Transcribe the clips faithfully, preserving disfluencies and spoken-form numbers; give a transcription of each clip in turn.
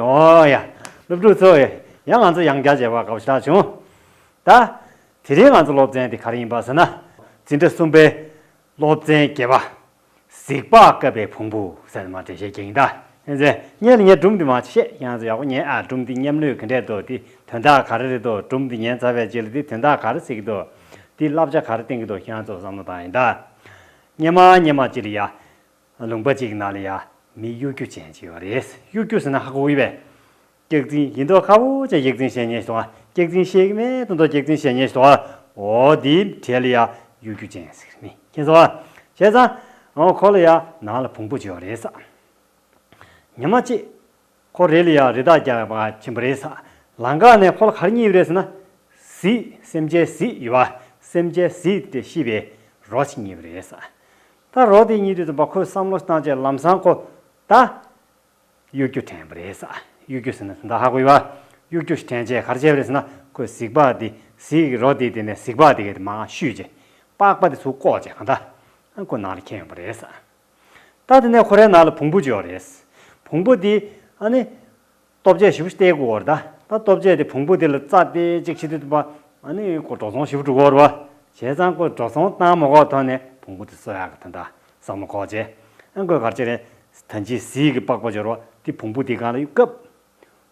ཨོ་ཡ། སློབ་ཕྲུག་ཚོ། ཡང་ང་ཚོ་ཡང་བསྐྱར་མཇལ་བར་དགའ་པོ་ཞེ་དྲག་བྱུང་། ད། དེ་རིང་ང་ཚོ་སློབ་ཚན་དེ་ག་རེ་ཡིན་པ་ཟེར་ན། འཛིན་གྲྭ་གསུམ་པའི་སློབ་ཚན་བརྒྱད་པ། གཟིག་ལྤགས་བཀབ་པའི་བོང་བུ་ཟེར་ནས་མར་འགྲེལ་བཤད་རྒྱག་གི་ཡིན་ད། ཡིན་ཙང་ངས་ལ་ངས་སྒྲུང་འདི་མར་བཤད། ཁྱེད་རང་ཚོ་ཡག་པོ་ཉན་ཨ། སྒྲུང་འདི་མཉམ་ལུས་ག་འདྲས་འདུག་འདི་དོན་དག་ག་རེ་རེད་འདུག་སྒྲུང་འདི་ཉན་ཚར་བའི་རྗེས་ལ་འདི་དོན་དག་ག་རེ་ཟེར་གྱི་འདུག་འདི་བསླབ་བྱ་ག་རེ་བསྟན་གྱི་འདུག་ཁྱེད་རང་ཚོ་བསམ་བློ་བཏང་ཡིན་ད། སྔོན་མ་སྔོན་མ་ཅིག་ལ་ཡ། ལུང་པ་ཅིག་ནང་ལ་ཡ། མི་གཡོ་སྒྱུ་ཅན་ཅིག་ཡོད་རེད། གཡོ་སྒྱུ་ཟེར་ན་ཧ་གོ་གི་པས། སྐྱག་རྫུན་ཡིན་མདོག་ཁ་པོ་ཅན་སྐྱག་རྫུན་བཤད་མཁན་ཞིག་འདུག་ག་སྐྱག་རྫུན་བཤད་ཀྱི་མེད་མདོག་མདོག་སྐྱག་རྫུན་བཤད་མཁན་ཞིག་འདུག་ག་འོ་དེའི་གྲས་ལ་ཡ་གཡོ་སྒྱུ་ཅན་ཟེར་གི་མི་མཁྱེན་སོང་ཨ། བྱས་ཙང་། འོ་ཁོ་ལ་ཡ་ནང་ལ་བོང་བུ་ཅིག་ཡོད་རེད་ས། ཉི་མ་གཅིག་ཁོ་རི་ལ་ཡ་རི་དྭགས་རྒྱག་པར་ཕྱིན་པ་རེད་ས། ལམ་ཁ་ནས་ཁོ་ལ་ག་རེ་རྙེད་པ་རེད་ཟེར་ན། གཟིག་སེམས་ཅན་གཟིག་ཡོད་པ། སེམས་ཅན་གཟིག་དེ་ཤི་བའི་རོ་ཅིག་རྙེད་པ་རེད་ས། ད་རོ་དེ་རྙེད་དུས་ཙམ་པ་ཁོས་བསམ་བློ་བཏང་བྱས་ལམ་སང་ཁོ། ད། གཡོ་སྒྱུ་དྲན་པ་རེད་ས། གཡོ་སྒྱུ་ཟེར་ན་ད་ཧ་གོ་ཡོད་པ། གཡོ་སྒྱུ་དྲན་བྱས་ག་རེ་བྱས་པ་རེད་ཟེར་ན་ཁོས་གཟིག་ལྤགས་དེ་གཟིག་རོ་དེ་དེ་ནས་གཟིག་ལྤགས་དེ་གས་དེ་མར་བཤུས་བྱས། པགས་པ་དེ་ཚུར་བཀོག་བྱས་གང་ལྟར། ཁོ་ནང་ལ་འཁྱེར་ཡོང་པ་རེད་ས། ད་དེ་ནས་ཁོ་རའི་ནང་ལ་བོང་བུ་ཅིག་ཡོད་རེད། བོང་བུ་དེ་ཨ་ནི། ལྟོ་ཆས་ཞེ་པོ་སྟེར་དགོས་པ་རེད་ད། ད་ལྟོ་ཆས་དེ་བོང་བུ་དེ་ལ་རྩྭ་སྟེར་ཅིག་བྱེད་དུས་ཙམ་པ། ཨ་ནི་ཁོ་འགྲོ་སོང་ཞེ་པོ་འགྲོ་གི་ཡོད་རེད་པ། བྱས་ཙང་ཁོ་འགྲོ་སོང་བཏང་མ་དགོས་ཐོག་ནས་བོང་བུ་དེ་གསོ་ཡག་གི་ད་ལྟ་བསམ་བློ་འཁོར་བྱས། ཨ་ཁོས་ག་རེ་བྱས་རེད། ད་ཅི་གཟིག་གི་པགས་པ་ཅིག་ཡོད་རེད་པ། དེ་བོང་བུ་དེའི་སྒང་ལ་བཀབ།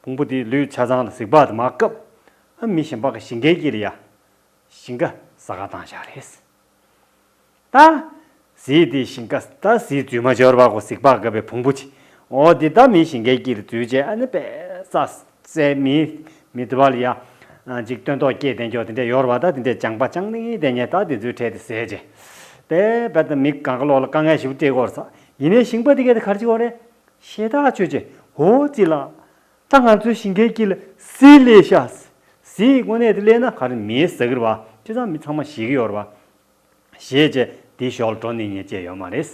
བོང་བུ་དེ་ལུས་ཆ་ཚང་ལ་གཟིག་ལྤགས་དེ་མར་བཀབ། ཨ་མི་གཞན་པ་གི་ཞིང་ཁའི་དཀྱིལ་ལ་ཡ། ཞིང་ཁ་ཟ་ཁ་བཏང་བཞག་རེད། ད། གཟིག་དེ་ཞིང་ཁ་ད་གཟིག་རྫུན་མ་འབྱོར་བ་གོ་གཟིག་ལྤགས་བཀབ་པའི་བོང་བུ་ཅིག་འོ་དེ་ད་མི་ཞིང་ཁའི་དཀྱིལ་ལ་འཛུལ་བྱས་ཨ་ནི་པས་རྩྭ་བཙལ་མི། མི་དེ་བ་ལ་ཡ། ཅིག་སྟོན་ཐོག་སྐྱེས་བསྡད་འཇོག་དེ་འདྲས་ཡོད་རེད་པ། ད་དེ་འདྲས་ལྗང་པ་ལྗང་ནི་བསྡད་མཁན་ད་དེ་ཚོའི་གྲས་དེ་བཟས་བྱས། པས་པས་ད་མི་གང་ག་ལོག་ལ་དཀའ་ངལ་ཞེ་པོ་སྤྲད་ཀྱི་ཡོད་རེད་ས། ཡིན་ནའི་ཞིང་པ་དེ་གས་དེ་ག་རེ་བྱེད་ཀྱི་ཡོད་རེད། ཞེ་དྲག་ཆོས་བྱས་ཧོ་ཙི་ལ། ད་ང་ཚོའི་ཞིང་ཁའི་དཀྱིལ་ལ་གཟིག་སླེབས་ཤག་གཟིག་དངོས་གནས་དེ་སླེབས་ན་ག་རེ་མིས་ཟ་གི་རེད་པ། བྱས་ཙང་མི་ཚང་མ་ཤི་གི་ཡོད་རེད་པ། ཞེས་བྱས་དེའི་ཞོར་འགྲོ་ནི་ཉེན་ཆེ་ཡོད་མ་རེད།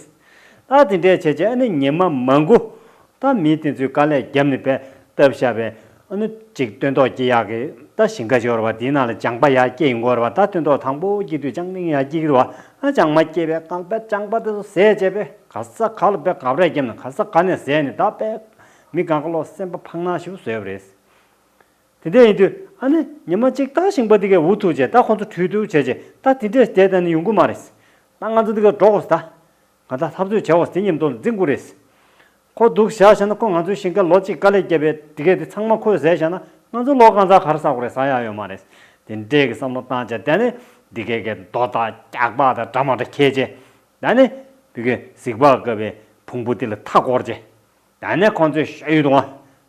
ད་དེ་འདྲས་བྱས་བྱས་ཨ་ནི་ཉི་མ་མང་པོ། ད་མི་དེ་ཚོས་དཀའ་ལས་བརྒྱབ་ནས་པས་བཏབ་བཞག་པའི་ཨ་ནི་ཅིག་སྟོན་ཐོག་སྐྱེ་ཡག་གི་ད་ཞིང་ཁ་ཅིག་ཡོད་རེད་པ། དེའི་ནང་ལ་ལྗང་པ་ཡར་སྐྱེ་ཡོང་གི་ཡོད་རེད་པ། ད་སྟོན་ཐོག་དང་པོ་སྐྱེ་དུས་ལྗང་ནི་ཡར་སྐྱེ་གི་རེད་པ། ཨ་ལྗང་མ་སྐྱེས་པའི་སྐབས་པས་ལྗང་པ་དེ་ཚོ་བཟས་བྱས་པས་ག་ས་ག་ལ་པས་འགག་རས་བརྒྱབ་ནས་ག་ས་ག་ནས་བཟས་ནས་ད་པས་མི་གང་ག་ལོག་སེམས་པ་ཕངས་ནག་ཞེ་པོ་བཟོས་པ་རེད། དེ་འདྲ་ཡིན་དུས་ཨ་ནི་ཉི་མ་གཅིག་ད་ཞིང་པ་འདི་གས་འུ་ཐུག་བྱས་ད་ཁོང་ཚོ་གྲོས་བསྡུར་བྱས་བྱས་ད་དེ་འདྲས་བསྡད་ད་ནི་ཡོང་གི་མ་རེད། ད་ང་ཚོ་འདི་གས་འགྲོ་དགོས་ད། ང་ད་འཐབ་རྩོད་བྱས་འོ་དེ་མཉམ་དུ་འཛིང་དགོས་རེད། ཁོ་འདུག་བཞག་བཞག་ན་ཁོ་ང་ཚོའི་ཞིང་ཁ་ལོ་གཅིག་དཀའ་ལས་བརྒྱབ་པའི་འདི་གས་དེ་ཚང་མ་ཁོས་ཟས་བཞག་ན་ང་ཚོ་ལོ་གང་ཚ་ག་རེ་ཟ་དགོས་རེད། ཟ་ཡག་ཡོད་མ་རེད། དེ་འདྲས་ཀྱི་བསམ་བློ་བཏང་བྱས་ད་ནི་འདི་གས་གས་རྡོ་དང་སྐྱག་པ་དང་འདྲ་མ་འདྲ་འཁྱེར་བྱས། ད་ནི་བི་གས་གཟིག་ལྤགས་བཀབ་པའི་བོང་བུ་དེ་ལ་མཐའ་བསྐོར་བྱས། ད་ནི་ཁོང་ཚོས་ཤ་ཡུ་དང་།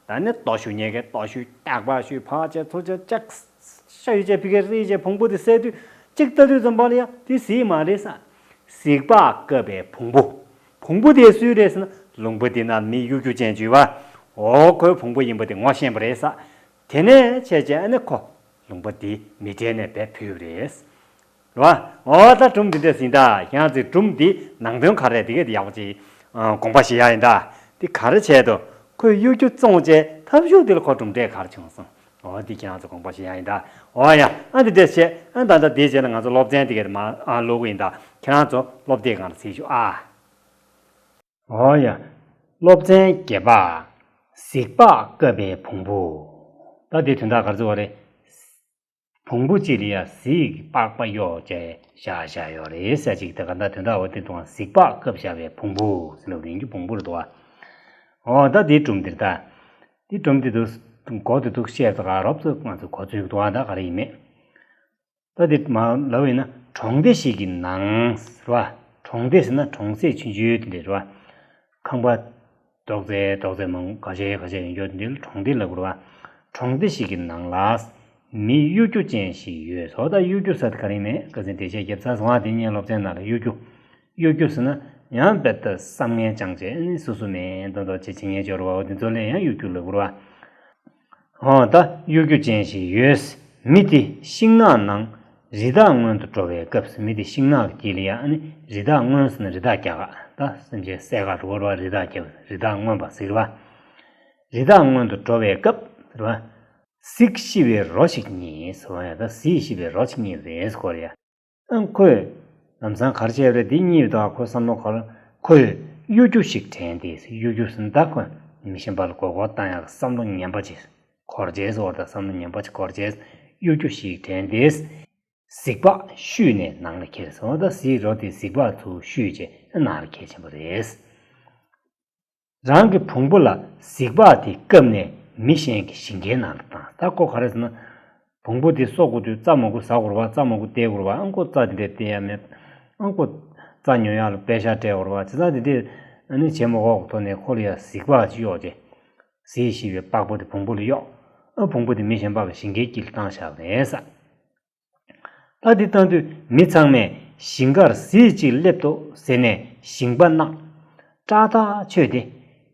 ད་ནི་ལྟོ་ཤུ་ཉེ་གེ་ལྟོ་ཤུ་སྐྱག་པ་ཤུ་ཕག་བྱས་ཚུར་བྱས་ལྕགས། ཤ་ཡུ་བྱས་བི་གེ་རི་བྱས་བོང་བུ་དེ་བསད་དུས་གཅིག་ལྟ་དུས་ཙམ་པ་ལ་ཡ་དེ་གཟིག་མ་རེད་ས། གཟིག་ལྤགས་བཀབ་པའི་བོང་བུ། བོང་བུ་དེ་སུའི་རེད་ཟེར་ན་ལུང་པ་དེ་ན་མི་གཡོ་སྒྱུ་ཅན་ཅིག་ཡོད་པ། འོ་ཁོའི་བོང་བུ་ཡིན་པ་དེ་ངོ་ཤེས་པ་རེད་ས། དེ་ནས་བྱས་བྱས་ཨ་ནི་ཁོ་ལུང་པ་དེ་མི་གྲལ་ནས་བས་ཕུད་པ་རེད། རེད་བ། འོ་ད་སྒྲུང་འདི་འདྲས་ཡིན་ད། ཁྱེད་རང་ཚོས་སྒྲུང་འདི་ནང་དོན་ག་རེ་དེ་གས་དེ་ཡག་པོ་ཅིག་ཨ་དགོངས་པ་བཞེས་ཡག་ཡིན་ད། དེ་ག་རེ་བྱས་དོ། ཁོས་གཡོ་སྒྱུ་བཙོང་བྱས་ཐབས་ཤུགས་དེ་ལ་ཁོ་གྲུབ་འབྲས་ག་རེ་བྱུང་སོང་། འོ་འདི་ཁྱེད་རང་ཚོས་དགོངས་པ་བཞེས་ཡག་ཡིན་ད། འོ་ཡ། ཨ་འདི་འདྲས་བྱས་ཨ་ད་ལྟ་དེའི་རྗེས་ལ་ང་ཚོ་སློབ་ཚན་དེ་གས་དེ་མ་ཨ་ཀློག་གི་ཡིན་ད། ཁྱེད་རང་ཚོ་སློབ་དེབ་སྒང་ལ་གཟིགས་ཤོག་ཨ། འོ་ཡ། སློབ་ཚན་བརྒྱད་པ། གཟིག་ལྤགས་བཀབ་པའི་བོང་བུ། ད་དེ་དོན་དག་ག་རེ་ཟེར་བ་རེད། བོང་བུ་གཅིག་ལ་ཡ་གཟིག་གི་པགས་པ་གཡོགས་བྱས་བཞག་བཞག་ཡོད་རེད་ཟེར་ཅིག་དེ་ག་ད་དོན་དག་འོ་དེ་དུང་གཟིག་ལྤགས་བཀབ་བཞག་པའི་བོང་བུ་ཟེར་ལབ་རིང་གི་བོང་བུ་རེད་འདུག་ཨ། འོ་ད་དེ་སྒྲུང་འདིར་ད། དེ་སྒྲུང་འདི་འདུག་མགོ་དེ་འདུག་བཤད་ཚོ་ག་རོབ་ཚོ་ང་ཚོ་གོ་ཚོད་འདུག་ཨ། ད་ག་རེ་ཡིན་མེད། ད་དེ་མ་ལབ་ཡིན་ན་གྲོང་སྡེ་ཞིག་གི་ནང་ཟེར་བ། གྲོང་སྡེ་ཟེར་ན་གྲོང་གསེབ་ཆུང་ཆུང་དེ་འདྲ་ཟེར་བ། ཁང་པ་རྡོག་རྩེ་རྡོག་རྩེ་མང་ཁ་ཤས་ཁ་ཤས་ཡོད་འདི་ལ་གྲོང་སྡེ་ལབ་དགོས་རེད་བ། གྲོང་སྡེ་ཞིག་གི་ནང་ལ་མི་གཡོ་སྒྱུ་ཅན་ཞིག་ཡོད་ཟེར་བ། ད་གཡོ་སྒྱུ་ཟེར་དེ་ག་རེ་ཡིན་མེད་ཁ་སང་འགྲེལ་བཤད་བརྒྱབ་ཚར་སོང་ང་། དེ་ངའི་སློབ་ཚན་ནང་ལ་གཡོ་སྒྱུ། གཡོ་སྒྱུ་ཟེར་ན་ཡང་དཔེ་ལྟ་བསམ་ངན་བཅངས་བྱས་ཨ་ནི་སོ་སོ་མིན་འདོད་འདོད་བྱེད་བྱེད་མཁན་ཅིག་ཡོད་རེད་བ། འོ་དེ་ཚོ་ལ་ཡང་གཡོ་སྒྱུ་ལབ་དགོས་རེད་བ། འོ་ད་གཡོ་སྒྱུ་ཅན་ཞིག་ཡོད། མི་དེ་ཤིང་ནགས་ནང་རི་དྭགས་རྔོན་དུ་འགྲོ་བའི་སྐབས། མི་དེ་ཤིང་ནགས་ཀྱི་དཀྱིལ་ལ་ཡ་ཨ་ནི་རི་དྭགས་རྔོན་ཟེར་ན་རི་དྭགས་རྒྱག་ག་ད་སེམས་ཅན་བསད་ག་འགྲོ་བ་རེད་བ། རི་དྭགས་རྒྱག་རི་དྭགས་རྔོན་པ་ཟེར་བ། རི་དྭགས་རྔོན་དུ་འགྲོ་བའི་སྐབས་ཟེར་བ། གཟིག་ཤི་བའི་རོ་ཞིག་རྙེད་ཟེར་བ་ཡ། ད་གཟིག་ཤི་བའི་རོ་ཞིག་རྙེད་རེད་ཟེར་གོ་རེད་ཡ། ཨ་ཁོས་ལམ་སང་ག་རེ་བྱས་རེད། འདི་གཉིས་དང་ཁོ་བསམ་བློ་ག་རེ། ཁོས་གཡོ་སྒྱུ་ཞིག་དྲན་ཏེ། གཡོ་སྒྱུ་ཟེར་ན་ད་ཁོས་ མི་གཞན་པ་ལ་མགོ་སྐོར་བཏང་ཡག་བསམ་བློ་ངན་པ་ཅིག་འཁོར་བྱས་སོང་བ་དང་། བསམ་བློ་ངན་པ་ཅིག་འཁོར་བྱས་གཡོ་སྒྱུ་ཞིག་དྲན་ཏེ། གཟིག་ལྤགས་བཤུས་ནས་ནང་ལ་ཁྱེར་སོང་། ད་གཟིག་རོ་དེ་གཟིག་ལྤགས་ཚུར་བཤུས་བྱས་ནང་ལ་ཁྱེར་ཕྱིན་པ་རེད། རང་གི་བོང་བུ་ལ་གཟིག་ལྤགས་དེ་བཀབ་ནས་མི་གཞན་གྱི་ཞིང་ཁའི་ནང་ལ་བཏང་། ད་ཁོ་ག་རེ་ཟེར་ན། བོང་བུ་དེ་གསོ་དགོས་དུས་རྩྭ་མང་པོ་ཟ་དགོས་རེད་པ། རྩྭ་མང་པོ་སྟེར་དགོས་རེད་པ། ཨང་ཁོ་རྩྭ་དེ་འདྲ་སྟེར་ཡ་མེད། ཨང་ཁོ་རྩྭ་ཉོ་ཡག་ལ་པད་ཤག་སྤྲད་དགོས་རེད་པ། བྱས་ཙང་དེ་འདྲས་ཨ་ནི་བྱེད་མ་དགོས་ཀྱི་ཐོག་ནས་ཁོ་ལ་ཡ་གཟིག་ལྤགས་ཅིག་གཡོགས་བྱས། གཟིག་ཤེས་པའི་པགས་པ་དེ་བོང་བུ་ལ་གཡོགས། ཨ་བོང་བུ་དེ་མི་གཞན་པ་གི་ཞིང་ཁའི་དཀྱིལ་ལ་བཏང་བཞག་པ་རེད་ཟེར། ད་འདི་བཏང་དུས་མི་ཚང་མས་ཞིང་ཁར་གཟིག་ཅིག་སླེབས་འདུག་ཟེར་ནས་ཞིང་པ་རྣམས་སྐྲག་ཐག་ཆོད་དེ་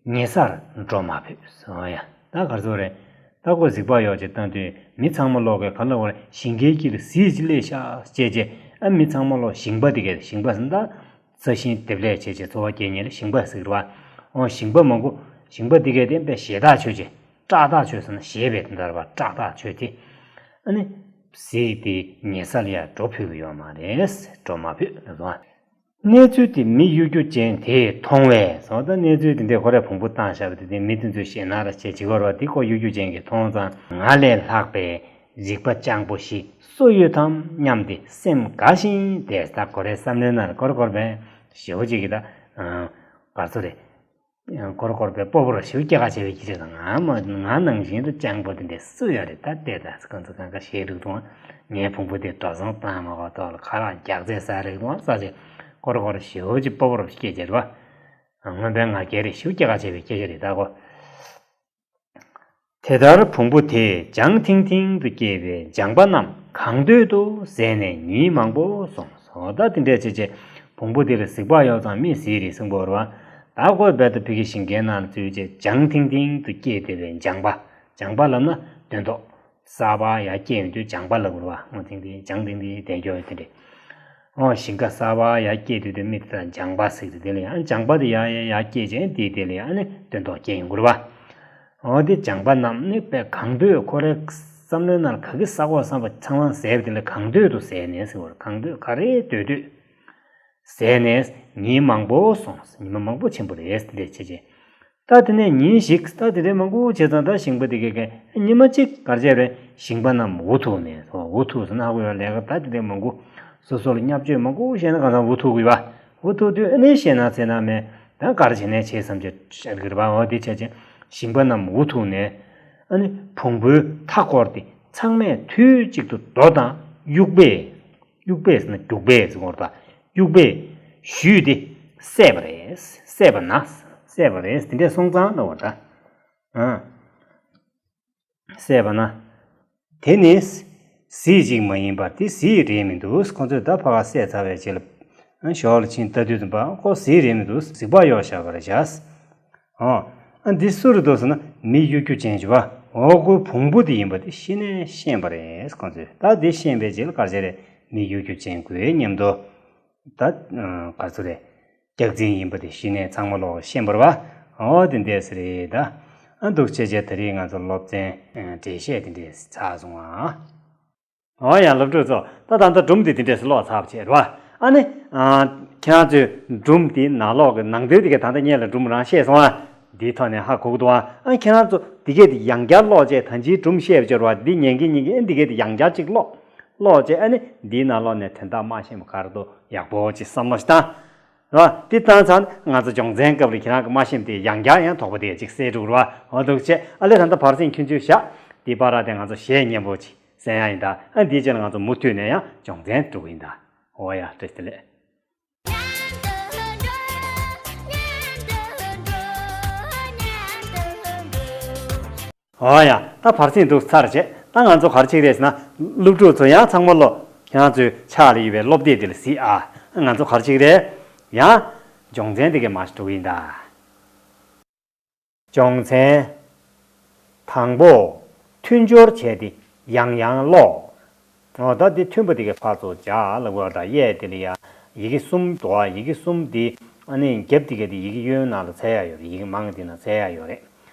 ཉེ་སར་འགྲོ་མ་ཕོད་ཟེར་བ་ཡ། ད་ག་རེ་ཟེར་རེད། ད་ཁོ་གཟིག་ལྤགས་གཡོགས་བྱས་བཏང་དུས་མི་ཚང་མ་ལོག་གིས་ག་ལ་བར་ཞིང་ཁའི་དཀྱིལ་གཟིག་ཅིག་སླེབས་ཤག་ཅེས་བྱས། ཨ་མི་ཚང་མ་ལོག་ཞིང་པ་དེ་གས། ཞིང་པ་ཟེར་ན་ད་ས་ཞིང་འདེབས་ལས་བྱས་བྱས་འཚོ་བ་སྐྱེལ་མཁན་ལ་ཞིང་པ་ཟེར་གི་རེད་པ། འོ་ཞིང་པ་མང་པོ། ཞིང་པ་དེ་གས་དེ་དཔེ་ཞེད་ཐག་ཆོད་བྱས། སྐྲག་ཐག་ཆོད་ཟེར་ན་ཞེད་པའི་དོན་དག་རེད་པ། སྐྲག་ཐག་ཆོད་དེ། ཨ་ནི་གཟིག་དེ་ཉེ་སར་ཡར་འགྲོ་ཕོད་ཀྱི་ཡོད་མ་རེད། འགྲོ་མ་ཕོད་ལབ་སོང་། གནས་ཚུལ་དེ་མི་གཡོ་སྒྱུ་ཅན་དེས་མཐོང་བས་སོ། ད་གནས་ཚུལ་དེ་འདྲས་ཁོ་རས་བོང་བུ་བཏང་བཞག་པ་དེ་དེ་མི་དེ་ཚོས་ཞེད་སྣང་ར་བྱེད་བྱེད་ཀྱི་ཡོད་རེད་པ། དེ་ཁོ་གཡོ་སྒྱུ་ཅན་གྱིས་མཐོང་ཙང་། ང་ལས་ལྷག་པའི་རིག་པ་སྤྱང་པོ་ཞིག་སུ་ཡོད་དམ་སྙམ་སྟེ་སེམས་དགའ་ཞིང་དེ། ད་ཁོ་རའི་བསམ་བློའི་ནང་ལ་ཁོ་ར་ཁོ་ར་དཔེ་ཞེ་པོ་ཅིག་གི་ད་ག་རེ་ཟེར་རེད། ཁོ་ར་ཁོ་ར་དཔེ་སྤོབས་པོ་ར་ཞེ་པོ་སྐྱེ་ཁ་བྱེད་པའི་སྐད་ཆ་དང་། ང་མ་ང་ནང་བཞིན་དུ་སྤྱང་པོ་དེ་འདྲས་སུ་ཡོད་རེད། ད་ལྟས་ད་ཁོ་ཚོ་གང་ག་ཞེད་འདུག་དང་། ངའི་བོང་བུ་དེ་འགྲོ་སོང་བཏང་མ་དགོས་ཐོག་ལ་ཁ་ལག་རྒྱགས་ཚད་ཟ་རེད་དང་ཟ་བྱས། ཁོ་ར་ཁོ་ར་ཞེ་པོ་ཅིག་སྤོབས་པོ་ར་སྐད་ཆ་རེད་པ། སྔོན་པའི་ང་རྒྱལ་རེད། ཞེ་པོ་སྐྱེ་ཁ་བྱེད་པའི་སྐད་ཆ་རེད་ད་ཁོ། དེ་ལྟར་བོང་བུ་དེས་ལྗང་ཐིང་ཐིང་དུ་སྐྱེས་པའི་ལྗང་པ་རྣམས་གང་འདོད་དུ་ཟས་ནས་ཉིན་མང་པོ་སོང་སོ། ད་དེ་འདྲས་བྱས་བྱས་བོང་བུ་དེ་ལ་གཟིག་ལྤགས་གཡོགས་ཙང་མི་གཟིག་རེད་གསུང་གི་ཡོད་རེད་པ། ད་ཁོས་རྦད་དེ་ཕ་གི་ཞིང་ཁའི་ནང་ལ་འཛུལ་བྱས་ལྗང་ཐིང་ཐིང་དུ་སྐྱེས་བསྡད་པའི་ལྗང་པ། ལྗང་པ་ལབ་ན་སྟོན་ཐོག་གསར་པ་ཡར་སྐྱེས་ཡོང་དུས་ལྗང་པ་ལབ་དགོས་རེད་པ། སྔོ་ཐིང་ཐིང་ལྗང་ཐིང་ཐིང་དེ་འགྱོ་ཡོད་དེ་འདྲས། འོ་ཞིང་ཁ་གསར་པ་ཡར་སྐྱེས་དུས་དེ་མི་དེ་དག་ལྗང་པ་ཟེར་གི་རེད། དེ་ལ་ཡང་ལྗང་པ་དེ་ཡར་ཡར་ཡར་སྐྱེས་བྱས་དེའི་དེ་ལ་ཡང་ཨ་ནི་སྟོན་ཐོག་སྐྱེས་ཡོང་གི་རེད་པ། འོ་དེ་ལྗང་པ་རྣམས་ནི་དཔེ་གང་འདོད་ཁོ་རའི་བསམ་བློའི་ནང་ལ་ག་གི་ཟ་དགོས་བསམ་པ་ཚང་མ་ཟས་པ་དེ་ལ་གང་འདོད་དུ་ཟས་ནས་ཟེར་བ་རེད། གང་འདོད་ག་རེ་འདོད་འདོད་ཟས་ནས་ཉིན་མང་པོ་སོང་། ཉི་མ་མང་པོ་ཕྱིན་པ་རེད། དེ་འདྲས་བྱས་བྱས། ད་དེ་ནས་ཉིན་ཞིག་ད་དེ་འདྲའི་མང་པོ་བྱས་ཙང་ད་ཞིང་པ་དེ་གས་གས་ཉི་མ་གཅིག་ག་རེ་བྱས་རེད། ཞིང་པ་རྣམས་འུ་ཐུག་ནས་སོ། འུ་ཐུག་ཟེར་ན་ཧ་གོ་ཡོད། ལས་ཀ་ད་དེ་འདྲའི་མང་པོ་སོ་སོ་ལ་བརྙས་བཅོས་མང་པོ་བྱས་ན་གང་ཟག་འུ་ཐུག་དགོས་པ། འུ་ཐུག་དུས་ཨ་ནི་ཞེད་སྣང་ཚེར་སྣང་མེད། ད་ག་རེ་བྱས་ནས་བྱས་བསམ་གྱི་བཤད་ཀྱི་རེད་པ། འོ་དེ་བྱས་བྱས་ཞིང་པ་རྣམས་འུ་ཐུག་ནས་ཨ་ནི་བོང་བུའི་མཐའ་བསྐོར་ཏེ་ཚང་མས་དུས་གཅིག་ཏུ་རྡོ་དང་དབྱུག་པས། དབྱུག་པས་ཟེར་ན་རྒྱུག་པས་ཟེར་དགོས་རེད་ད། དབྱུག་པས་གཞུས་ཏེ་བསད་པ་རེད། བསད་པ་ན། བསད་པ་རེད། དེ་འདྲས་སོང་ཙང་ལབ་པ་འདྲ། ཨ། བསད་པ་ན། དེ་ནི་གཟིག་ཅིག་མ་ཡིན་པར་དེ་གཟིག་རེད་མི་འདུག་ཁོ་ཚོས་ད་ཕ་ག་བསད་ཚར་བའི་རྗེས་ལ། ཨ་ཞོར་ལ་ཕྱིན་ལྟ་དུས་ཙམ་པ་ཁོ་གཟིག་རེད་མི་འདུག་གཟིག་ལྤགས་གཡོགས་བཞག་པ་རེད་བཞག་ཨོ། ཨ་འདི་སུ་རེད་འདུག་ཟེར་ན་མི་གཡོ་སྒྱུ་ཅན་ཅིག་པ། འོ་ཁོའི་བོང་བུ་དེ་ཡིན་པ་དེ་གཞི་ནས་ཤེས་པ་རེད་ཁོ་ཚོས། ད་འདི་ཤེས་པའི་རྗེས་ལ་ག་རེ་བྱས་རེད། མི་གཡོ་སྒྱུ་ཅན་ཁོའི་མཉམ་དུ་ད་ག་ཚོད་རེད། སྐྱག་རྫུན་ཡིན་པ་དེ་གཞི་ནས་ཚང་མ་ལོག་ཤེས་པ་རེད་པ། འོ་དེ་འདྲས་རེད་ད། ཨ་འདུག་བྱས་བྱས་ད་རེས་ང་ཚོ་སློབ་ཚན་འགྲེལ་བཤད་དེ་འདྲས་ཚར་སོང་ཨ། འོ་ཡ་སློབ་ཕྲུག་ཚོ། ད་ད་ལྟ་སྒྲུང་འདི་དེ་འདྲས་སུ་ཀློག་ཚར་བ་བྱས་རེད་པ། ཨ་ནི། ཁྱེད་རང་ཚོས་སྒྲུང་འདི་ནང་ལོགས་ཀྱི་ནང་དོན་དེ་གས་ད་ལྟ་སྔོན་ལ་སྒྲུང་རང་བཤད་སོང་ཨ། འདིའི་ཐོག་ནས་ཧ་གོ་གི་འདུག་ཨ། ཨ་ཁྱེད་རང་ཚོ་འདི་གས་དེ་ཡང་བསྐྱར་ཀློག་བྱས་ད་ཅིའི་སྒྲུང་བཤད་པ་བྱས་རེད་པ། འདི་ཉན་གྱིན་ཉན་གྱིན་ཨ་འདི་གས་དེ་ཡང་བསྐྱར་གཅིག་ཀློག་ཀློག་བྱས་ཨ་ནི་འདིའི་ནང་ལོགས་ནས་དོན་དག་མ་ཤེས་པ་ག་རེ་འདུག་ཡག་པོ་ཅིག་བསམ་བློ་ཞིག་བཏང་། རེད་པ། འདི་བཏང་ཚར་ན་ང་ཚོ་སྦྱོང་ཚན་སྐབས་ལ་ཁྱེད་རང་གི་མ་ཤེས་པ་དེ་ཡང་བསྐྱར་ཡང་དོགས་པ་དེ་ཅིག་སེལ་འགྲོ་གི་རེད་པ། འོ་འདུག་བྱས་ཨ་ལས་ད་ལྟ་བར་གསེང་ཁྱོད་ཚོས་བཞག་འདི་བར་དེ་ང་ཚོ་གཞས་སྙན་པོ་ཅིག་གསན་ཡ་ཡིན་ད། ཨ་འདིའི་རྗེས་ལ་ང་ཚོ་མུ་མཐུད་ནས་ཡང་སྦྱོང་ཚན་འགྲོ་གི་ཡིན་ད། འོ་ཡ་བཀྲ་ཤིས་བདེ་ལེགས། འོ་ཡ། ད་བར་གསེང་འདུག་ཚར་བྱས་ད་ང་ཚོ་ག་རེ་བྱེད་ཀྱི་རེད་ཟེར་ན། སློབ་ཕྲུག་ཚོ་ཡང་ཚང་མ་ལོ་ཁྱེད་རང་ཚོའི་ཕྱག་ལ་ཡོད་པའི་སློབ་དེབ་དེ་ལ་གཟིགས་ཨ། ང་ཚོ་ག་རེ་བྱེད་ཀྱི་རེད། ཡང་སྦྱོང་ཚན་དེ་གས་མར་འགྲོ་གི་ཡིན་ད། སྦྱོང་ཚན། དང་པོ། མཐུན་སྦྱོར་བྱས་ཏེ་ཡང་ཡང་ཀློག་འོ་ད་འདི་མཐུན་པ་དེ་གས་ཕར་ཚུར་སྦྱར་ལབ་དགོས་པ་དང་། གཡས་དེ་ལ་ཡ་ཡི་གེ་གསུམ་འདུག་ཨ། ཡི་གེ་གསུམ་དེ་ཨ་ནི་རྒྱབ་དེ་གས་དེ་ཡི་གེ་གཡོན་ནང་ལ་འཚོལ་ཡ་ཡོད་རེད། ཡི་གེ་མང་དེ་ནང་འཚོལ་ཡ་ཡོད་རེད།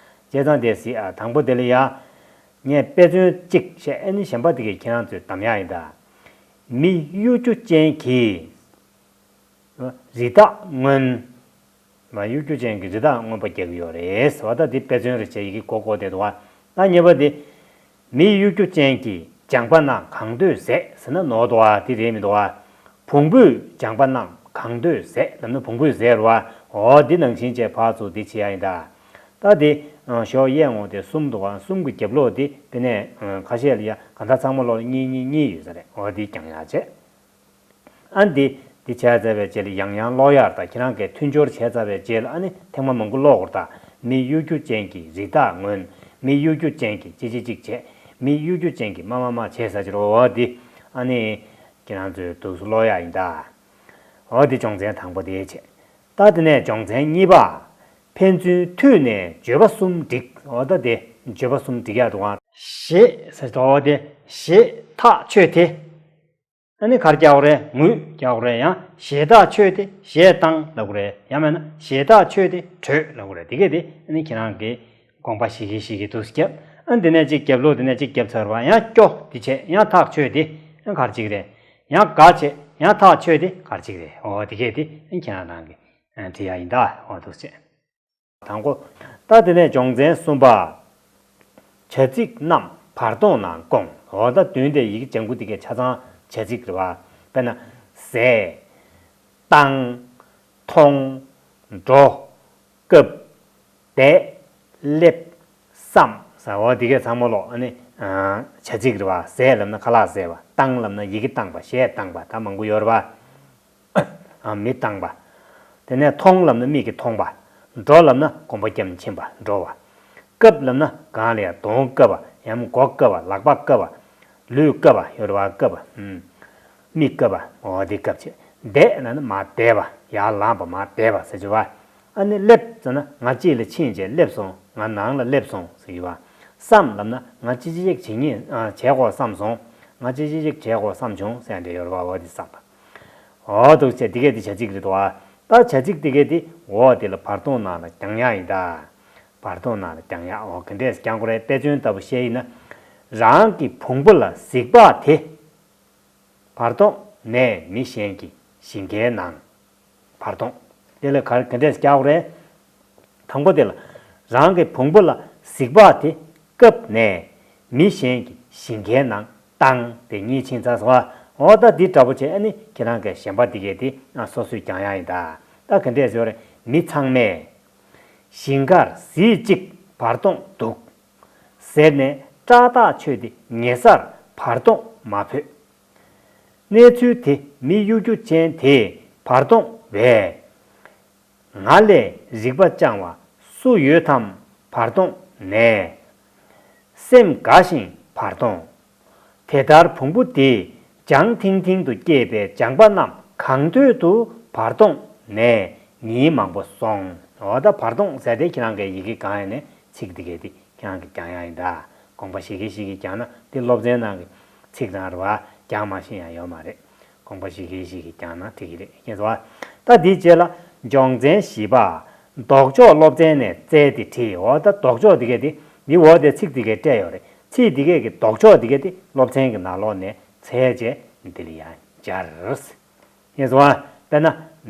བྱས་ཙང་དེ་གཟིགས་ཨ། དང་པོ་དེ་ལ་ཡ་ངས་དཔེ་མཚོན་གཅིག་བཤད། ཨ་ནི་གཞན་པ་དེ་གས་ཁྱེད་རང་ཚོས་གདམ་ཡ་ཡིན་ད། མི་གཡོ་སྒྱུ་ཅན་གྱིས། རི་དྭགས་རྔོན། མ་གཡོ་སྒྱུ་ཅན་གྱི་རི་དྭགས་རྔོན་པ་རྒྱག་གི་ཡོད་རེད་ཟེར་བ། ད་འདི་དཔེ་མཚོན་རེད་བྱས་ཡི་གེ་གོ་གོ་བསྡད་འདུག་བ། ད་གཉིས་པ་འདི། མི་གཡོ་སྒྱུ་ཅན་གྱིས་སྦྱངས་པ་རྣམས་གང་འདོད་ཟད་ཟེར་ན་ནོར་འདུག་བ། འདི་རེད་མི་འདུག་བ། བོང་བུས་སྦྱངས་པ་རྣམས་གང་འདོད་ཟད་ལབ་ན་བོང་བུས་ཟད་རེད་བ། འོ་འདི་ནང་བཞིན་བྱས་ཕར་ཚུར་འདི་བྱེད་ཡ་ཡིན་ད། ད་འདི། ཞོགས་གཡས་ངོ་དེ་གསུམ་འདུག་བ། གསུམ་གྱི་རྒྱབ་ལོགས་འདི་དེ་ནས་ཁ་ཤས་ལ་ཡ་ག་ད་ཚང་མ་ལོག་གཉིས་གཉིས་གཉིས་ཡོད་ས་རེད། འོ་འདི་རྒྱག་ཡ་བྱས། ཨ་འདི། འདི་བྱས་ཚར་བའི་རྗེས་ལ་ཡང་ཡང་ཀློག་ཡག་དང་ཁྱེད་རང་གིས་མཐུན་སྦྱོར་བྱས་ཚར་བའི་རྗེས་ལ་ཨ་ནི་ཐེངས་མ་མང་པོ་ཀློག་དགོས་རེད་ད། མི་གཡོ་སྒྱུ་ཅན་གྱིས་རི་དྭགས་རྔོན། མི་གཡོ་སྒྱུ་ཅན་གྱིས་ཅི་ཅི་ཅིག་བྱས། མི་གཡོ་སྒྱུ་ཅན་གྱིས་མ་མ་མ་བྱས་ཟེར་གྱི་རེད་བ། འོ་འདི། ཨ་ནི། ཁྱེད་རང་ཚོས་འདུག་སེ་ཀློག་ཡག་ཡིན་ད། འོ་འདི་སྦྱོང་ཚན་དང་པོ་དེ་བྱས། ད་དེ་ནས་སྦྱོང་ཚན་གཉིས་པ། ཕན་ཚུན་མཐུད་ནས་བརྗོད་པ་གསུམ་བསྒྲིགས། འོ་ད་དེ་བརྗོད་པ་གསུམ་བསྒྲིགས་ཡག་འདུག་ཨ། ཞེས་ཟེར་དོ་དེ་ཞེས་ཐག་ཆོད་དེ། ཨ་ནི་ག་རེ་རྒྱག་དགོས་རེད། ངོས་རྒྱག་དགོས་རེད། ཡང་ཞེས་ཐག་ཆོད་དེ་ཞེས་བཏང་ལབ་དགོས་རེད། ཡང་མིན་ན་ཞེས་ཐག་ཆོད་དེ་བྲོས་ལབ་དགོས་རེད། དེ་གས་དེ་ཨ་ནི་ཁྱེད་རང་གིས་དགོངས་པ་བཞེས་ཀྱིན་བཞེས་ཀྱིན་འདུག་སེ་བརྒྱབ། ཨ་ནི་དེ་ནས་གཅིག་བརྒྱབ་ལོ་དེ་ནས་གཅིག་བརྒྱབ་ཚར་བ་ཡང་སྐྱོ་དེ་བྱས་ཡང་ཐག་ཆོད་དེ་ཨ་ག་རེ་གཅིག་རེད། ཡང་དགའ་བྱས་ཡང་ཐག་ཆོད་དེ་ག་རེ་གཅིག་རེད། འོ་དེ་གས་དེ་ཨ་ནི་ཁྱེད་རང་རང་གིས་བྲིས་ཡག་ཡིན་ད། འོ་འདུག་སེ། དང་པོ། ད་དེ་ནས་སྦྱོང་ཚན་གསུམ་པ། བྱ་ཚིག་རྣམས་བར་སྟོང་ནང་བསྐོང་། འོ་ད་མདུན་དེ་ཡི་གེ་ལྗང་གུ་དེ་གའི་ཆ་ཚང་བྱ་ཚིག་རེད་བ། དཔེར་ན། ཟས། བཏང་། མཐོང་། འགྲོ། སྐབས། བསྡད། སླེབས། བསམ། ཟེར་བ་དེ་གའི་ཚང་མ་ལོག་ཨ་ནི། བྱ་ཚིག་རེད་བ། ཟས་ལབ་ན་ཁ་ལག་ཟས་པ། བཏང་ལབ་ན་ཡི་གེ་བཏང་པ། གཞས་བཏང་པ། ད་མང་པོ་ཡོད་རེད་བ། མི་བཏང་པ། དེ་ནས་མཐོང་ལབ་ན་མིག་གིས་མཐོང་པ། འགྲོ་ལབ་ན་གོམ་པ་བརྒྱབ་ནས་ཕྱིན་པ། འགྲོ་བ། སྐབས་ལབ་ན་གང་ལ་ཡང་གདོང་བཀབ་པ། ཡང་མགོ་བཀབ་པ། ལག་པ་བཀབ་པ། ལུས་བཀབ་པ་ཡོད་རེད་བ། བཀབ་པ། མིག་བཀབ་པ། འོ་དེ་བཀབ་བྱས། བསྡད་ལབ་ན་མར་བསྡད་པ། ཡར་ལངས་པ། མར་བསྡད་པ་ཟེར་གྱི་བ། ཨ་ནི་སླེབས་ཟེར་ན་ང་གཅིག་ལ་ཕྱིན་བྱས་སླེབས་སོང་། ང་ནང་ལ་སླེབས་སོང་ཟེར་གྱི་བ། བསམ་ལབ་ན་ང་ཅི་ཅི་ཅིག་བྱེད་ངེས་བྱེད་དགོས་བསམ་སོང་། ང་ཅི་ཅི་ཅིག་བྱེད་དགོས་བསམ་བྱུང་ཟེར་ཡ་འདྲ་ཡོད་རེད་བ། འོ་དེ་བསམ་པ། འོ་འདུག་སེ་དེ་གས་དེ་བྱ་ཚིག་རེད་དོ། ད་བྱ་ཚིག་དེ་གས་དེ་འོ་དེ་ལ་བར་སྟོང་ནང་ལ་རྒྱག་ཡག་ཡིན་ད། བར་སྟོང་ནང་ལ་རྒྱག་ཡག་འོ་ག་འདྲས་རྒྱག་དགོས་རེད། དཔེ་མཚོན་ལྟ་བུ་བཤད་ཡིན་ན། རང་གི་བོང་བུ་ལ་གཟིག་ལྤགས་དེ། བར་སྟོང་ནས་མི་གཞན་གྱི་ཞིང་ཁའི་ནང་། བར་སྟོང་། དེ་ལ་ག་ག་འདྲས་རྒྱག་དགོས་རེད། དང་པོ་དེ་ལ། རང་གི་བོང་བུ་ལ་གཟིག་ལྤགས་དེ་བཀབ་ནས་མི་གཞན་གྱི་ཞིང་ཁའི་ནང་བཏང་། དེ་གཉིས་ཕྱིན་ཚར་སོང་ཨ། འོ་ད་འདི་འདྲ་པོ་བྱས་ཨ་ནི་ཁྱེད་རང་གི་གཞན་པ་འདི་གས་དེ་སོ་སོས་རྒྱག་ཡག་ཡིན་ད། ད་ག་འདྲས་ཡོད་རེད། མི་ཚང་མས། ཞིང་ཁར་གཟིག་ཅིག་བར་སྟོང་འདུག་ཟེར་ནས་སྐྲག་ཐག་ཆོད་དེ་ཉེ་སར་བར་སྟོང་མ་བུད། གནས་ཚུལ་དེ་མི་གཡོ་སྒྱུ་ཅན་དེས་བར་སྟོང་བས། ང་ལས་རིག་པ་སྤྱང་བ་སུ་ཡོད་དམ་བར་སྟོང་ནས། སེམས་དགའ་ཞིང་བར་སྟོང་། དེ་ལྟར་བོང་བུ་དེས་ལྗང་ཐིང་ཐིང་དུ་སྐྱེས་པའི་ལྗང་པ་རྣམས་གང་འདོད་དུ་བར་སྟོང་ནས་ཉིན་མང་པོ་སོང་། འོ་ད་བར་སྟོང་ཟེར་དེ་ཁྱེད་རང་གི་ཡི་གེ་གང་ཡིན་ནའི་ཚིག་འདི་གས་དེ་ཁྱེད་རང་གིས་རྒྱག་ཡག་ཡིན་ད། དགོངས་པ་བཞེས་ཀྱིན་བཞེས་ཀྱིན་རྒྱག་ན་དེ་སློབ་ཚན་ནང་གི་ཚིག་རང་རེད་བ། རྒྱག་མ་ཤེས་ཡག་ཡོད་མ་རེད། དགོངས་པ་བཞེས་ཀྱིན་བཞེས་ཀྱིན་རྒྱག་ན་འགྲིག་གི་རེད། ཤེས་སོང་ཨ། ད་འདིའི་རྗེས་ལ་སྦྱོང་ཚན་བཞི་པ། ལྡོག་ཕྱོགས་སློབ་ཚན་ནས་བཙལ་ཏེ་བྲིས། འོ་ད་ལྡོག་ཕྱོགས་འདི་གས་དེ་འདི་འོ་དེ་ཚིག་འདི་གས་སྤྲད་ཡོད་རེད། ཚིག་འདི་གས་ཀྱི་ལྡོག་ཕྱོགས་འདི་གས་དེ་སློབ་ཚན་གྱི་ནང་ལོགས་ནས་བཙལ་བྱས་འདི་ལ་ཡང་སྦྱར། ཤེས་སོང་ཨ། དཔེར་ན་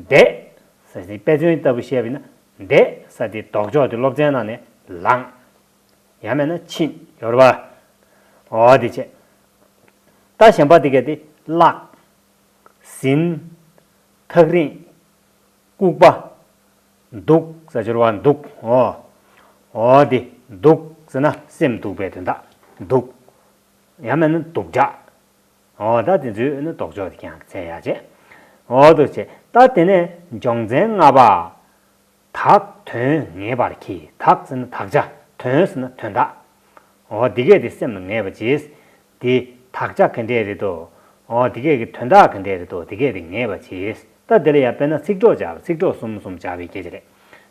བསྡད་ཟེར་དེ་དཔེ་མཚོན་ལྟ་བུ་བཤད་པ་ཡིན་ན་བསྡད་ཟེར་དེ་ལྡོག་ཕྱོགས་དེ་སློབ་ཚན་ནང་ནས་ལངས། ཡང་མིན་ན་ཕྱིན་ཡོད་རེད་བ། འོ་དེ་བྱས། ད་གཞན་པ་དེ་གས་དེ་བརླག་ཟིན། ཐག་རིང་། ལྐུགས་པ། སྡུག་ཟེར་གྱི་རེད་བ། སྡུག་འོ། འོ་དེ་སྡུག་ཟེར་ན་སེམས་སྡུག་པའི་དོན་དག་སྡུག་ཡང་མིན་ན་སྡུག་ཅག་འོ་ད་དེ་ཚོའི་ནི་ལྡོག་ཕྱོགས་དེ་ཀྱང་བཙལ་ཡག་བྱས། འོ་དེ་བྱས། ད་དེ་ནས་སྦྱོང་ཚན་ལྔ་པ། དག་དོན་ངེས་པར་གྱིས། དག་ཟེར་ན་དག་ཆ། དོན་ཟེར་ན་དོན་དག་འོ་འདི་གས་དེ་སེམས་ལ་ངེས་པ་གྱིས། དེ་དག་ཆ་ག་འདྲས་རེད་དོ། འོ་འདི་གས་ཀྱི་དོན་དག་ག་འདྲས་རེད་དོ། འདི་གས་དེ་ངེས་པ་གྱིས། ད་དེ་ལ་ཡང་དཔེར་ན་ཚིག་གྲོགས་སྦྱར་བ། ཚིག་གྲོགས་གསུམ་གསུམ་སྦྱར་བའི་སྐད་ཆ་རེད།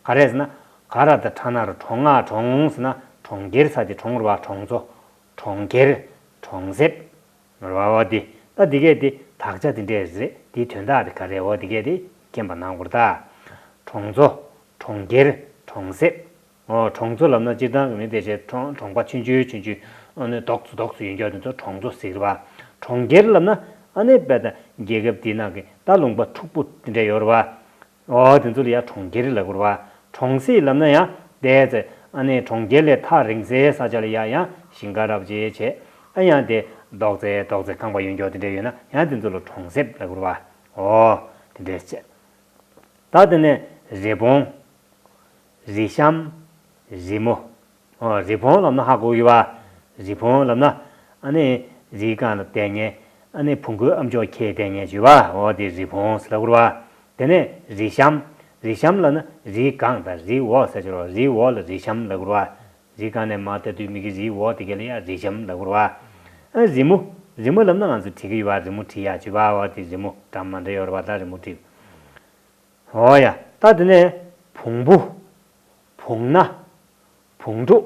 ག་རེ་ཟེར་ན། ག་ར་ད་ཁྲ་ན་རོ་གྲོ་ང་གྲོང་ཟེར་ན་གྲོང་ཁྱེར་ཟེར་དེ་གྲོང་རེད་བ། གྲོང་ཚོ། གྲོང་ཁྱེར། གྲོང་གསེབ། རེད་བ། འོ་དེ། ད་འདི་གས་དེ་དག་ཆ་དེ་འདྲས་རེད། དེའི་དོན་དག་དེ་ག་རེ། འོ་འདི་གས་དེ་མཁྱེན་པ་གནང་དགོས་རེད་ད། གྲོང་ཚོ། གྲོང་ཁྱེར། གྲོང་གསེབ། འོ་གྲོང་ཚོ་ལབ་ན་སྤྱིར་བཏང་གི་མི་དེ་ཚོས་གྲོང་གྲོང་པ་ཆུང་ཆུང་ཆུང་ཆུང་ཨ་ནི་རྡོག་ཙམ་རྡོག་ཙམ་ཡོད་མཁན་དེ་ཚོ་གྲོང་ཚོ་ཟེར་བ། གྲོང་ཁྱེར་ལབ་ན་ཨ་ནི་དཔེ་ད་རྒྱལ་ཁབ་དེའི་ནང་གི་ད་ལུང་པ་འཁྲུག་པོ་དེ་འདྲ་ཡོད་རེད་བ། འོ་དེ་ཚོ་ལ་ཡང་གྲོང་ཁྱེར་ལབ་དགོས་རེད་བ། གྲོང་གསེབ་ལབ་ན་ཡང་དེ་ཚེ་ཨ་ནི་གྲོང་ཁྱེར་ལས་ཐག་རིང་སའི་ས་ཆ་ལ་ཡང་ཡང་ཞིང་ཁ་རབ་བྱེད་བྱས། ཨ་ཡང་དེ་རྡོག་རྫིས་རྡོག་རྫིས་ཁང་པ་ཡོད་མཁན་དེ་འདྲ་ཡོད་ན་ཡང་དེ་ཚོ་ལ་གྲོང་གསེབ་ལབ་དགོས་རེད་བ། འོ་དེ་འདྲས་བྱས། ད་དེ་ནས་རི་བོང་། རི་གཤམ། རི་མོ། ཨོ་རི་བོང་ལབ་ན་ཧ་གོ་གི་བ། རི་བོང་ལབ་ན་ཨ་ནི་རིའི་སྒང་ལ་བསྡད་མཁན། ཨ་ནི་བོང་གུའི་ཨ་མཆོག་ཁྱེར་བསྡད་མཁན་བྱས་པ། འོ་དེ་རི་བོང་ཟེར་ལབ་དགོས་རེད་བ། དེ་ནས་རི་གཤམ། རི་གཤམ་ལབ་ན་རིའི་སྒང་དང་རིའི་འོག་ཟེར་གྱི་རེད་བ། རིའི་འོག་ལ་རི་གཤམ་ལབ་དགོས་རེད་བ། རིའི་སྒང་ནས་མར་ལྟ་དུས་མིག་གིས་རིའི་འོག་དེ་ག་ལ་ཡང་རི་གཤམ་ལབ་དགོས་རེད་བ། ཨ་རི་མོ། རི་མོ་ལབ་ན་ང་ཚོ་བྲིས་ཀྱི་ཡོད་བ། རི་མོ་བྲིས་ཡག་བྱས་པ། འོ་དེ་རི་མོ་འདྲ་མི་འདྲ་ཡོད་རེད་བ། ད་རི་མོ་བྲིས། འོ་ཡ། ད་དེ་ནས་བོང་བུ། བོང་ནག་བོང་ཕྲུག་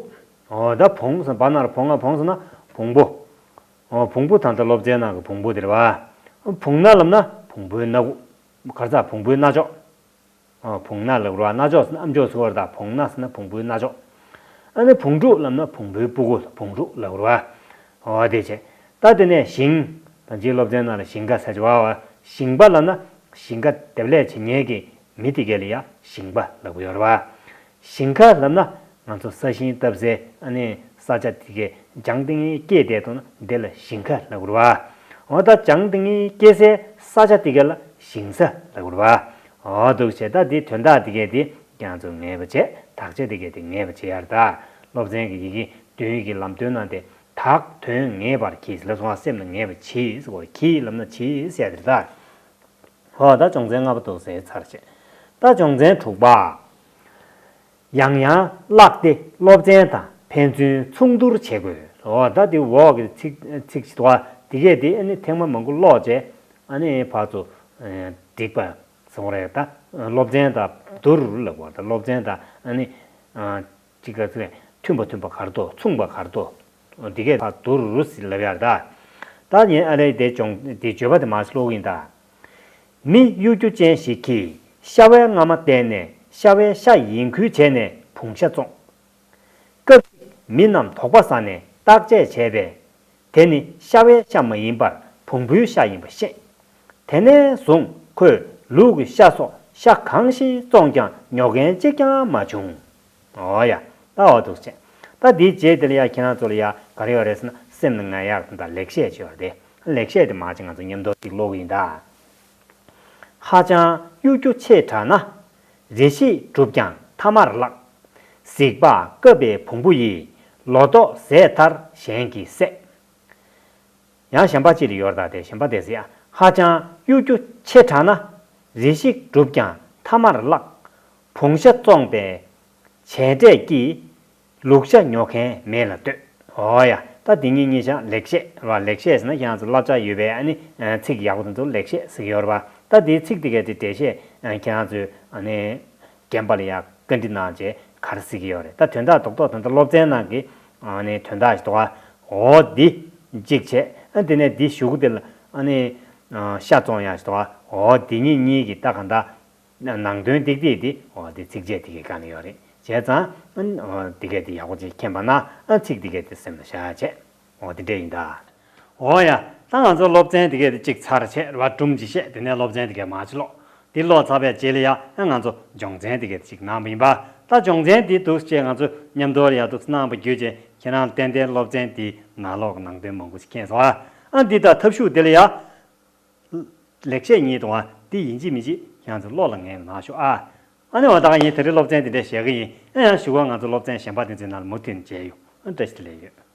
འོ་ད་བོང་ཟེར་བ་ན་ར་བོང་ང་བོང་ཟེར་ན་བོང་བུ། འོ་བོང་བུ་ད་ལྟ་སློབ་ཚན་ནང་གི་བོང་བུ་དེ་རེད་བ། བོང་ནག་ལབ་ན་བོང་བུའི་སྣ་ཁུག་ག་རེ་ཟ། བོང་བུའི་རྣ་ཅོག་འོ་བོང་ནག་ལབ་རེད་བ། རྣ་ཅོག་ཟེར་ན་ཨ་མཆོག་ཟེར་བ་རེད། ད་བོང་ནག་ཟེར་ན་བོང་བུའི་རྣ་ཅོག་ཨ་ནི་བོང་ཕྲུག་ལབ་ན་བོང་བུའི་སྤུ་གུ་ལ་བོང་ཕྲུག་ལབ་རེད་བ། འོ་དེ་བྱས། ད་དེ་ནས་ཞིང་། ད་ཅིའི་སློབ་ཚན་ནང་ལ་ཞིང་ཁ་ཟེར་གྱི་བ་བ། ཞིང་པ་ལབ་ན་ཞིང་ཁ་འདེབས་ལས་བྱེད་མཁན་གྱི་མི་དེ་གས་ལ་ཡ་ཞིང་པ་ལབ་ཀྱི་ཡོད་རེད་བ། ཞིང་ཁ་ལབ་ན་ང་ཚོ་ས་ཞིང་བཏབ་སའི་ཨ་ནི་ས་ཆ་དེ་གས་ལྗང་ཏིང་ངེ་སྐྱེས་བསྡད་འདུག་ན་དེ་ལ་ཞིང་ཁ་ལབ་དགོས་རེད་བ། འོ་ད་ལྗང་ཏིང་ངེ་སྐྱེས་སའི་ས་ཆ་དེ་གས་ལ་ཞིང་ས་ལབ་དགོས་རེད་བ། འོ་འདུག་བྱས། ད་དེ་དོན་དག་དེ་གས་དེ་ཁྱེད་རང་ཚོ་ངེས་པ་བྱས། དག་ཆ་དེ་གས་དེ་ངེས་པ་བྱེད་ཡ་རེད། ད་སློབ་ཚན་གྱི་ཡི་གེ་བདུན་ཡི་གེ་ལམ་སྟོན་ནང་དེ་དག་དོན་ངེས་པར་གྱིས་ལབ་སོང་བ། སེམས་ལ་ངེས་པ་གྱིས་ཟེར་བ། གྱིས་ལབ་ན་གྱིས་ཟེར་ཡ་དེ་རེད་ད། ཧོ། ད་སྦྱོང་ཚན་ལྔ་པ་འདུག་ཟེར་ཚར་བྱས། ད་སྦྱོང་ཚན་དྲུག་པ། ཡང་ཡང་བཀླགས་ཏེ་སློབ་ཚན་དང་ཕན་ཚུན་མཚུངས་བསྡུར་བྱེད་དགོས། འོ་ད་དེ་འོག་གི་ཚིག་ཚིག་ཅིག་འདུག་བ། དེ་གས་དེ་ཨ་ནི་ཐེངས་མ་མང་པོ་ཀློག་བྱས། ཨ་ནི་ཕར་ཚུར་འགྲིག་པ་བཟོ་རེད། ད་སློབ་ཚན་དང་བསྡུར་ལབ་པ། ད་སློབ་ཚན་དང་ཨ་ནི་གཅིག་ག་ཚིག་མཐུན་པ་མཐུན་པ་ག་རེ་འདུག་མཚུངས་པ་ག་རེ་འདུག་འདི་གས་ཕར་བསྡུར་ཟེར་ལབ་ཡ་རེད་ད། ད་ངས་ཨ་ལས་དེ་སྦྱོང་དེ་བརྗོད་པ་དེ་མར་ཀློག་གི་ཡིན་ད། མི་གཡོ་སྒྱུ་ཅན་ཞིག་གིས་ཤ་བའི་རྔ་མ་བསྟན་ནས་ཤ་བའི་ཤ་ཡིན་ཁུལ་བྱས་ནས་བོང་ཤ་བཙོངས། སྐབས་ཤིག་མི་རྣམས་དོགས་པ་ཟ་ནས་བརྟག་དཔྱད་བྱས་པས། དེ་ནི་ཤ་བའི་ཤ་མ་ཡིན་པར་བོང་བུའི་ཤ་ཡིན་པ་ཤེས། དེ་ནས་བཟུང་ཁོས་ལུག་གི་ཤ་སོགས་ཤ་གང་ཞིག་བཙོངས་ཀྱང་ཉོ་མཁན་གཅིག་ཀྱང་མ་བྱུང་། འོ་ཡ། ད་འོ་འདུག་བྱས། ད་འདིའི་རྗེས་དེ་ལ་ཡ་ཁྱེད་རང་ཚོ་ལ་ཡ་ག་རེ་ཡོད་རེད་ཟེར་ན། སེམས་ལ་ངེས་ཡག་དང་ལེགས་བཤད་ཅིག་ཡོད་རེད་དེ། ལེགས་བཤད་དེ་མར་ཅིག་ང་ཚོ་མཉམ་དུ་ཅིག་ཀློག་གི་ཡིན་ད། ཧ་ཅང་གཡོ་སྒྱུ་ཆེ་དྲགས་ན། རེ་ཞིག་བསྒྲུབས་ཀྱང་ཐ་མར་བརླག་གཟིག་པ་བཀབ་པའི་བོང་བུ་ཡིས། ལོ་ཏོག་ཟས་མཐར་གཞན་གྱིས་བསད། ཡང་གཞན་པ་ཅིག་ལ་ཡོད་རེད་ད། དེ་གཞན་པ་དེ་ཟེར་ཡ། ཧ་ཅང་གཡོ་སྒྱུ་ཆེ་དྲགས་ན། རེ་ཞིག་བསྒྲུབས་ཀྱང་ཐ་མར་བརླག་བོང་ཤ་བཙོངས་པའི་བྱས་འབྲས་ཀྱིས། ལུག་ཤ་ཉོ་མཁན་མེད་ལ་ལྟོས། འོ་ཡ། ད་འདི་གཉིས་གཉིས་ཆ་ལེགས་བཤད་རེད་བ། ལེགས་བཤད་ཟེར་ན་ཁྱེད་རང་ཚོ་བསླབ་བྱ་ཡོད་པའི་ཨ་ནི་ཚིག་ཡག་པོ་དེ་ཚོ་ལེགས་བཤད་ཟེར་གྱི་ཡོད་རེད་བ། ད་འདིའི་ཚིག་དེ་གའི་དེ་འགྲེལ་བཤད་ཁྱེད་རང་ཚོས་ཨ་ནི་རྒན་པ་ལ་ཡ་བཀའ་འདྲི་གནང་བྱས་ག་རེ་ཟེར་གྱི་ཡོད་རེད། ད་དོན་དག་རྡོག་རྡོག་དོན་དག་སློབ་ཚན་ནང་གི་ཨ་ནི་དོན་དག་ཞིག་འདུག་བ། འོ་འདི་གཅིག་བྱས། ཨ་འདི་ནས་འདི་གཞུག་གུ་དེ་ལ་ཨ་ནི་ཤ་བཙོང་ཡག་ཞིག་འདུག་བ། འོ་འདི་གཉིས་གཉིས་ཀྱི་ད་གང་ལྟར་ནང་དོན་ཏིག་ཏིག་དེ་འོ་དེ་ཚིགས་བཅད་དེ་གའི་སྒང་ལ་ཡོད་རེད། བྱས་ཙང་འོ་དེ་གས་དེ་ཡག་པོ་ཅིག་མཁྱེན་པ་ན་ཨ་ཚིག་དེ་གས་དེ་སེམས་ལ་བཞག་བྱས། འོ་དེ་འདྲས་ཡིན་ད། འོ་ཡ། ད་ང་ཚོ་སློབ་ཚན་དེ་གས་དེ་གཅིག་ཚར་བྱས་རེད་བ། སྒྲུང་ཅིག་བཤད། དེ་ནས་སློབ་ཚན་དེ་གས་མར་ཅིག་ཀློག་དེ་ཀློག་ཚར་བའི་རྗེས་ལ་ཡ་ཨ་ང་ཚོ་སྦྱོང་ཚན་དེ་གས་དེ་གཅིག་གནང་བ་ཡིན་པ། ད་སྦྱོང་ཚན་དེ་འདུག་སེ་ང་ཚོ་མཉམ་དུ་ཡ་འདུག་སེ་གནང་བ་བརྒྱུད་བྱས་ཁྱེད་རང་ཏན་ཏན་སློབ་ཚན་དེའི་ནང་ལོགས་ཀྱི་ནང་དོན་མང་པོ་ཞིག་མཁྱེན་སོང་ཨ། ཨ་འདི་ད་ཐབས་ཤུགས་དེ་ལ་ཡ། ལེགས་བཤད་གཉིས་དང་འདི་ཡིན་གཅིག་མིན་གཅིག་ཁྱེད་རང་ཚོ་བློ་ལ་ངེས་གནང་ཤོག་ཨ། ཨ་ནི་འོ་ད་ག་ཡིན། དེ་རིང་སློབ་ཚན་འདི་འདྲས་བཞག་གི་ཡིན། ཨ་ཡང་གཞུག་གུ་ང་ཚོ་སློབ་ཚན་གཞན་པ་དེ་ཚོའི་ནང་ལ་མུ་མཐུད་ནས་མཇལ་ཡོང་། ཨ་བཀྲ་ཤིས་བདེ་ལེགས་ཡོད།